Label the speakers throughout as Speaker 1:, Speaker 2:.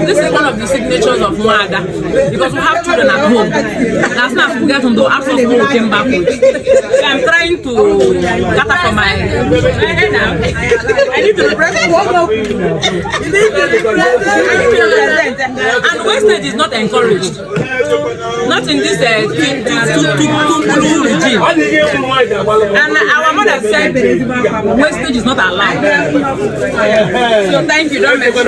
Speaker 1: This is one of the signatures of Nwada because we have children at home. And as soon as we get home, they'll ask us what we came back with. So I'm trying to gather for my. I need to represent. And wastage is not encouraged. Not in this regime. And our mother said wastage is not allowed. So thank you. Don't mention.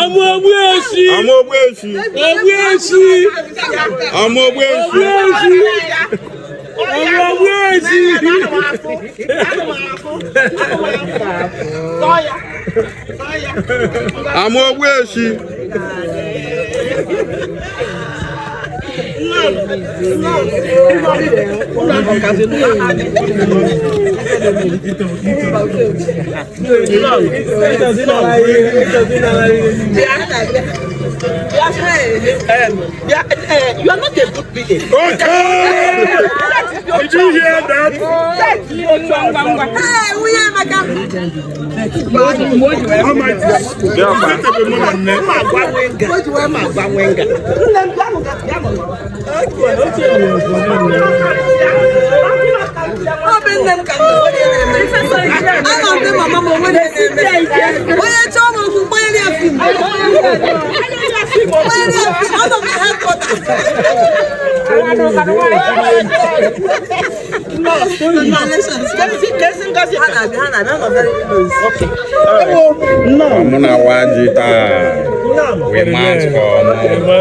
Speaker 2: Ọmọ ogbu eshi.
Speaker 3: Ọmọ ogbu eshi.
Speaker 2: Ogbu eshi.
Speaker 3: Ọmọ ogbu eshi.
Speaker 2: Ọmọ ogbu eshi.
Speaker 3: Ọmọ ogbu eshi.
Speaker 4: You are not a good being.
Speaker 3: Okay! Did you hear that? We march for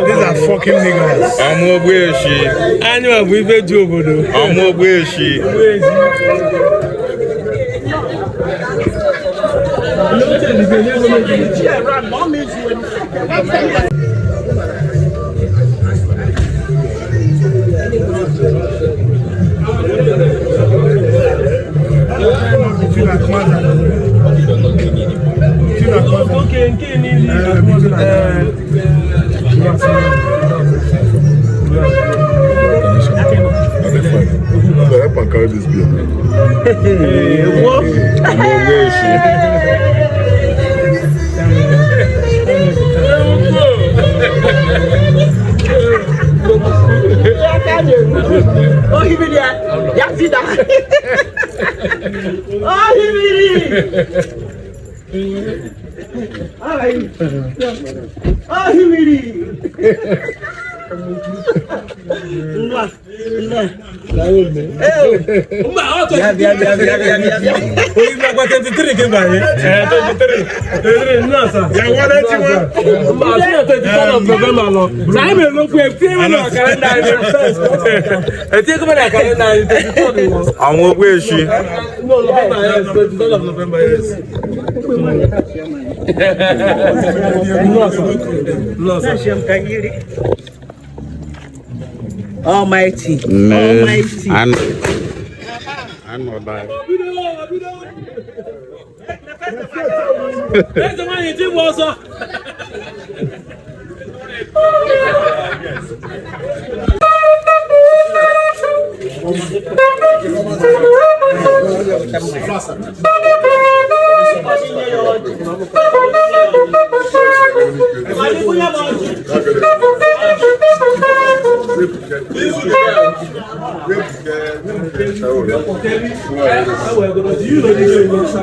Speaker 5: These are fucking niggas.
Speaker 3: Ọmọ ogbu eshi.
Speaker 2: Anyị bụ ife ji obodo.
Speaker 3: Ọmọ ogbu eshi.
Speaker 2: Okay, nke niile.
Speaker 3: Help and carry this beer. Ọmọ ogbu eshi.
Speaker 2: Oyi gba 23 ke banye. 23. 23 nna sa.
Speaker 5: Ya wada tiwa.
Speaker 2: Mba asị na 23 of November lọ. Na anyị mere okwu etinye m na kalenda anyị. Etinye m na kalenda anyị 23 lọ.
Speaker 3: Ọmọ ogbu eshi.
Speaker 2: No, November, yes. 23rd of November, yes. Nna sa.
Speaker 4: Almighty. Almighty.
Speaker 3: Anọda.
Speaker 2: Eze nwaanyị ji gba ọsọ.
Speaker 3: That makes it more beautiful.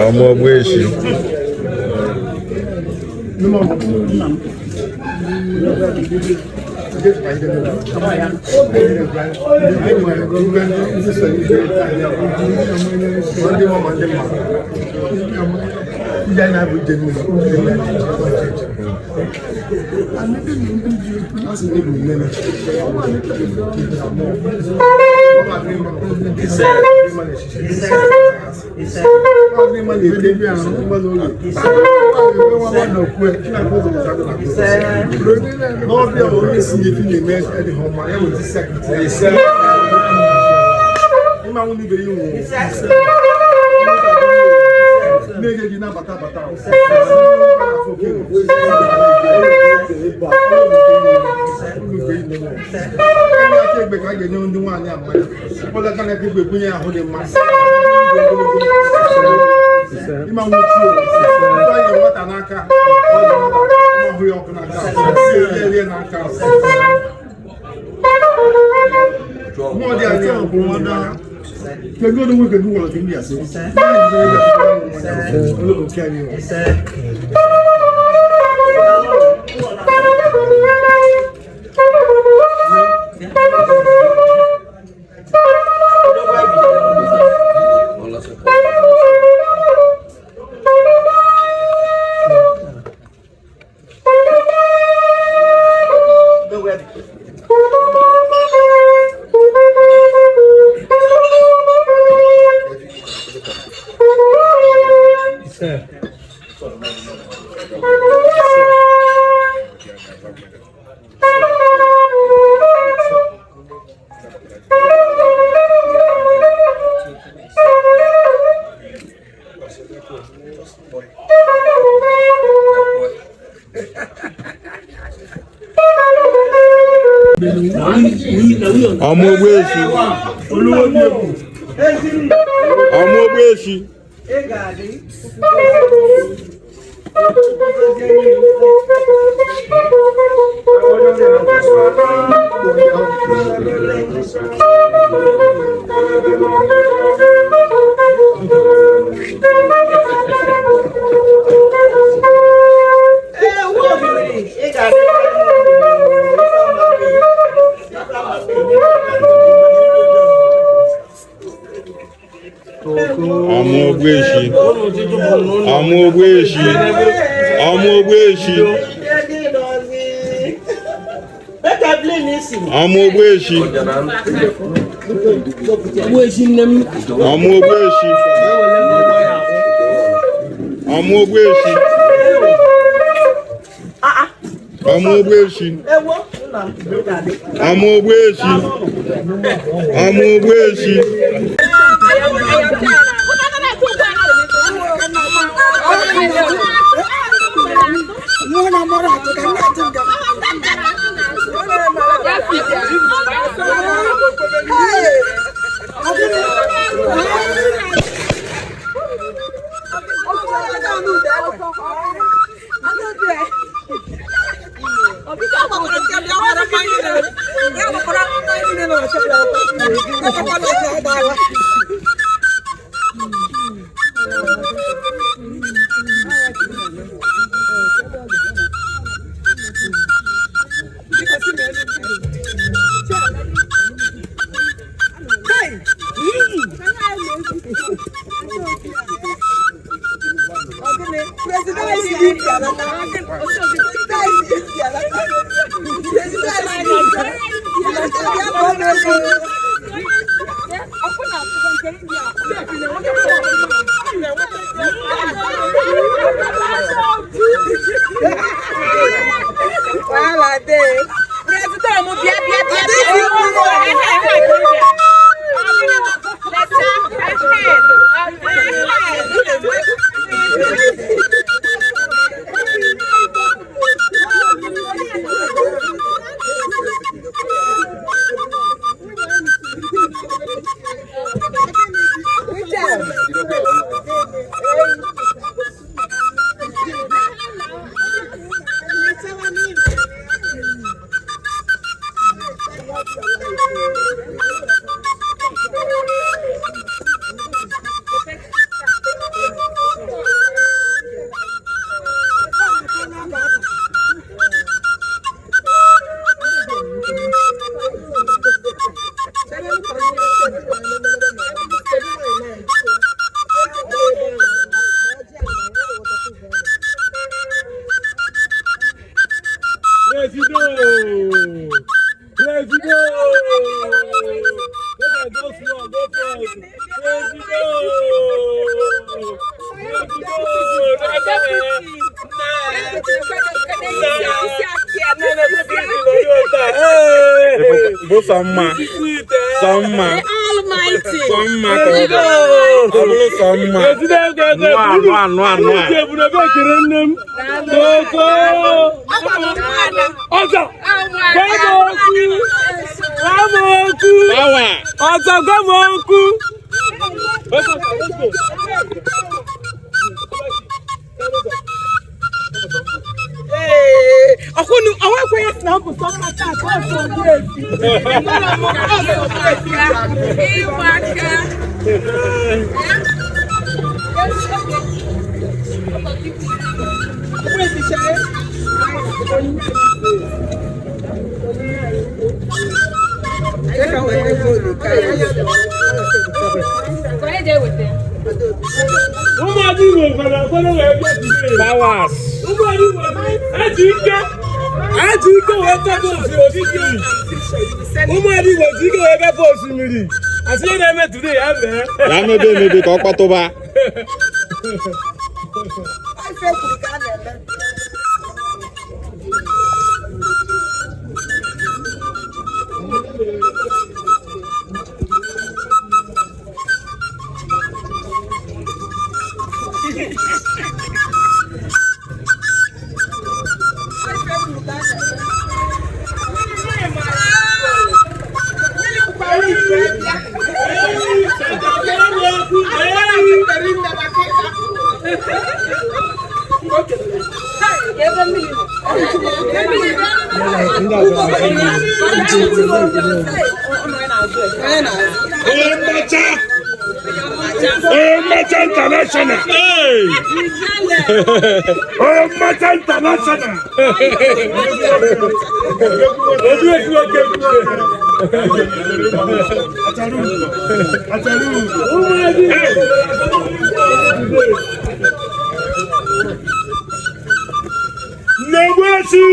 Speaker 5: Ọmọ ogbe eshi.
Speaker 3: Ọmọ Ogbueshi, ọmọ Ogbueshi. Ọmọ Ogbueshi, ọmọ Ogbueshi, ọmọ Ogbueshi, ọmọ Ogbueshi, ọmọ Ogbueshi, ọmọ Ogbueshi, ọmọ Ogbueshi, ọmọ Ogbueshi, ọmọ Ogbueshi. Bụ sọ mma. Sọ mma.
Speaker 1: Almighty.
Speaker 3: Sọ mma ka ọ bụ. Ọ bụrụ sọ mma. Nụa nụa nụa nụa.
Speaker 2: Ọzọ! Gwa m okwu!
Speaker 3: Power.
Speaker 2: Ọzọ gwa m okwu!
Speaker 4: Ọkwụnụ ọnwa ekwenye sị na ọ bụ sọ mma taa ka ọ sọ gị esi.
Speaker 1: Ịgbaka.
Speaker 2: Ụmụada Igbo kwere ekwere wee bịa today.
Speaker 3: Powers.
Speaker 2: Ụmụada Igbo eji ike eji ike wee gafe osimiri. Ụmụada Igbo ji ike wee gafe osimiri. Asị ihe na-eme today ya mee.
Speaker 3: Ya mebe emebe ka ọ kpatụba.
Speaker 4: Ife kwuru ka a na-eme. Ife kwuru ka a na-eme. Mmiri kwukwara ife bịa. Mmiri nne maka ịta.
Speaker 3: Onye mmacha. Onye mmacha international. Onye mmacha international.
Speaker 2: Obi esi nwoke. Ụmụada Igbo.
Speaker 3: Nnegbu esi.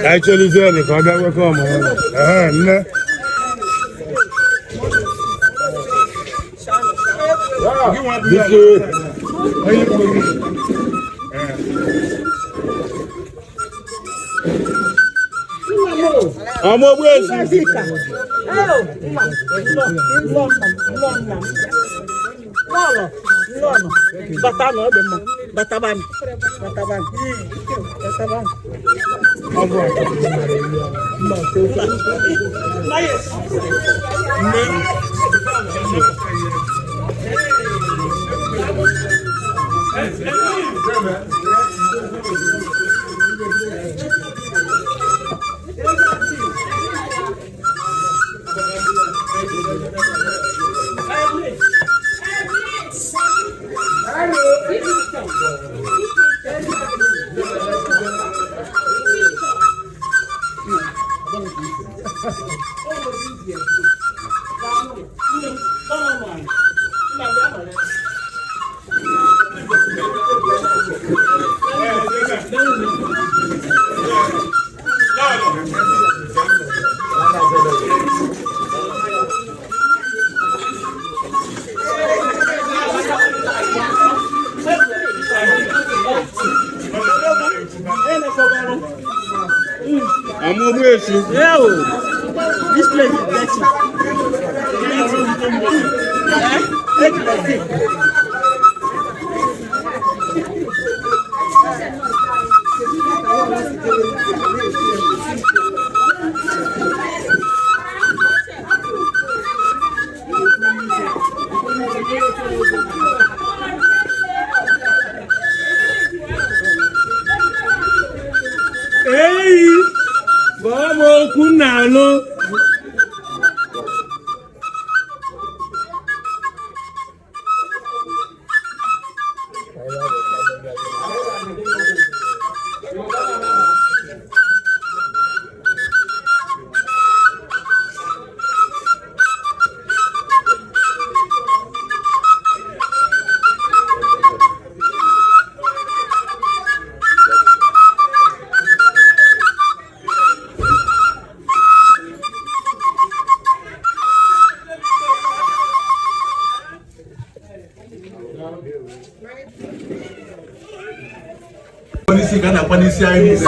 Speaker 3: Ka anyị chelizie nụ ka ọ bịa nwekọ ọmụ ya. Ee, nne. Biko. Ọmọ ogbu esi.
Speaker 4: Bata na ọ dị mma. Batabani. Batabani. Batabani.
Speaker 3: Ọmọ ogbu esi.
Speaker 4: This place is dirty. Dirty. Eh? Dirty.
Speaker 2: Eyi! Gwa m okwu m na-anụ.
Speaker 6: Ka a na-akwa n'isi anyị niile.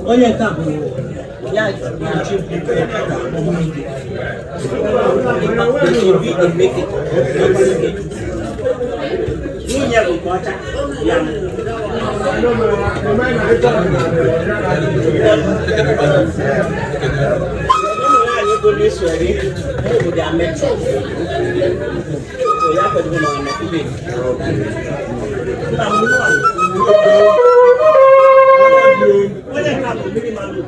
Speaker 4: Onye nke a bụ ya na-achị nwunye bụ nke ọcha ya. Ụmụ nwaanyị bụ n'Israel obodo ametọ ya kwadoro na ọnọdụ nna m nwaanyị. Onye nke a bụ mmiri mmanụ.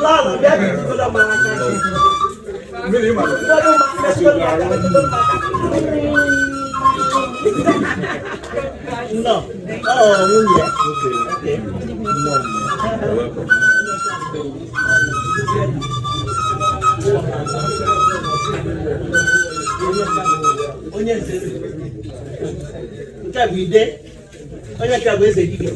Speaker 4: Lọlọ bịa jikọrọ m aka. Jikọrọ m aka, jikọrọ m aka, jikọrọ m aka. Nnọọ, ọ nwunye ya. Okay. Onye nze nke a bụ ide, onye nke a bụ eze dibịa.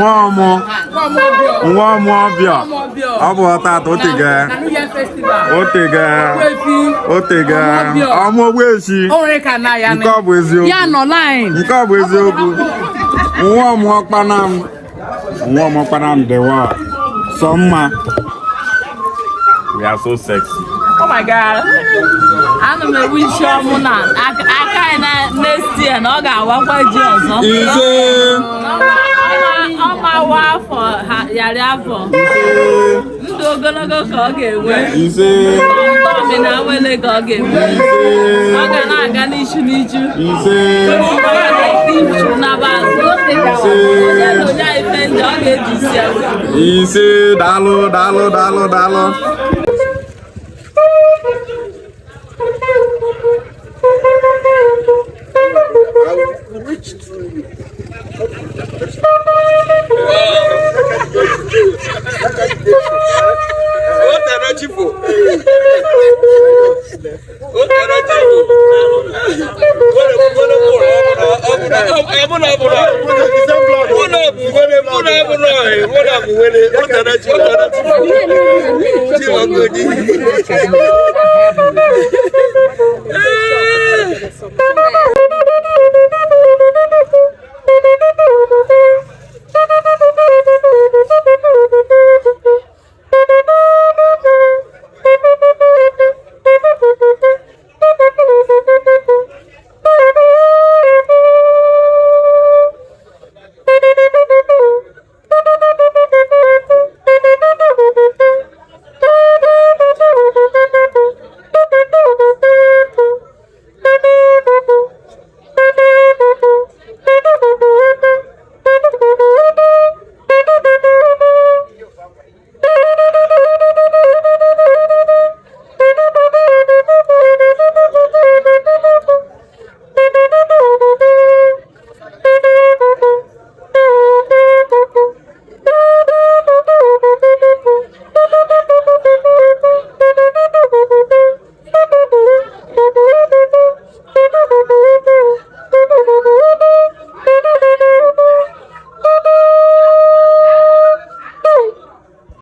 Speaker 3: Nwa ọmụ ọbịa ọ bụ ọtata otega otega otega ọmụ ogbueshi nke ọ bụ eziokwu nke ọ bụ eziokwu nwa ọmụ ọkpanam nwa ọmụ ọkpanam dị wa sọ mma. We are so sexy.
Speaker 1: Oh my God. Ana m ewu isi ọmụ na aka anyị na next year na ọ ga-awakwa ji ọzọ.
Speaker 3: Ise.
Speaker 1: Ọ ma wa afọ ha yarị afọ. Ndụ ogologo ka ọ ga-enwe.
Speaker 3: Ise.
Speaker 1: Ụtọ ọmịna awele ka ọ ga-enwe. Ọ ga na-aga n'ichu n'ichu.
Speaker 3: Ise.
Speaker 1: Ọ ga-eti ichu n'aba azụ. Onye na onye ife ndị ọ ga-eji isi ya wee.
Speaker 3: Ise. Daalụ, daalụ, daalụ, daalụ.
Speaker 6: Mụ na bụ wele, mụ na bụ wele, o tere chi, o tere chi. Chi ọgụ di.